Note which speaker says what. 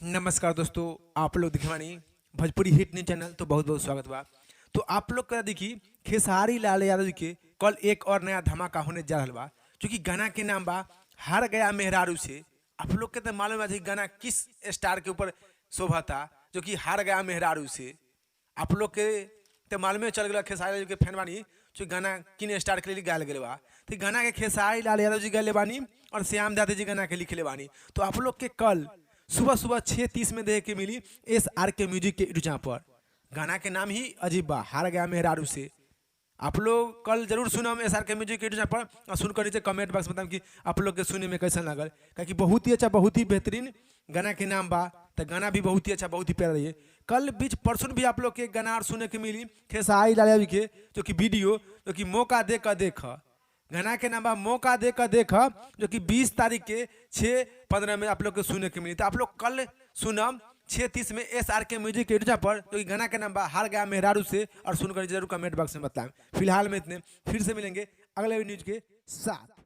Speaker 1: नमस्कार दोस्तों, आप लोग देखे बानी भोजपुरी हिट न्यूज चैनल, तो बहुत बहुत स्वागत बा। तो आप लोग का देखी खेसारी लाल यादव जी के कल एक और नया धमाका होने जा रहा बा, क्योंकि गाना के नाम बा हार गया मेहरारू से। आप लोग के तो मालूम है कि गाना किस स्टार के ऊपर शोभा था, जो कि हार गया मेहरारू से। आप लोग के तो मालूमे चल गया खेसारी लाल के फैन बानी, जो गाना किन स्टार के लिए गायल गए बा। तो गाना के खेसारी लाल यादव जी गए बानी और श्याम दादी जी गाना के लिखले बानी। तो आप लोग के कल सुबह सुबह 6:30 में देखे के मिली एस आर के म्यूजिक के यूट्यूब पर। गाना के नाम ही अजीब बा, हार गया मेहरारू से। आप लोग कल जरूर सुनम एस आर के म्यूजिक के यूट्यूब पर और सुनकर नीचे कमेंट बॉक्स में बताम कि आप लोग के सुने में कैसा लागल, ताकि बहुत ही अच्छा बहुत ही बेहतरीन गाना के नाम बा। तो गाना भी बहुत ही अच्छा बहुत ही प्यारा रही है। कल बीच परसों भी आप लोग के गाना और सुने के मिली खेसारी लाल यादव के, जो कि वीडियो जो कि मौका दे कर देख, गाना के नाम बा मौका दे कर देख, जो कि 20 तारीख के 6:15 में आप लोग के सुने के मिली। तो आप लोग कल सुनम 6:30 में एस आर के म्यूजिक के यूट्यूब पर, जो कि गाना के नाम बा हार गया मेहरारू से। और सुनकर जरूर कमेंट बॉक्स में बताएं। फिलहाल में इतने, फिर से मिलेंगे अगले न्यूज के साथ।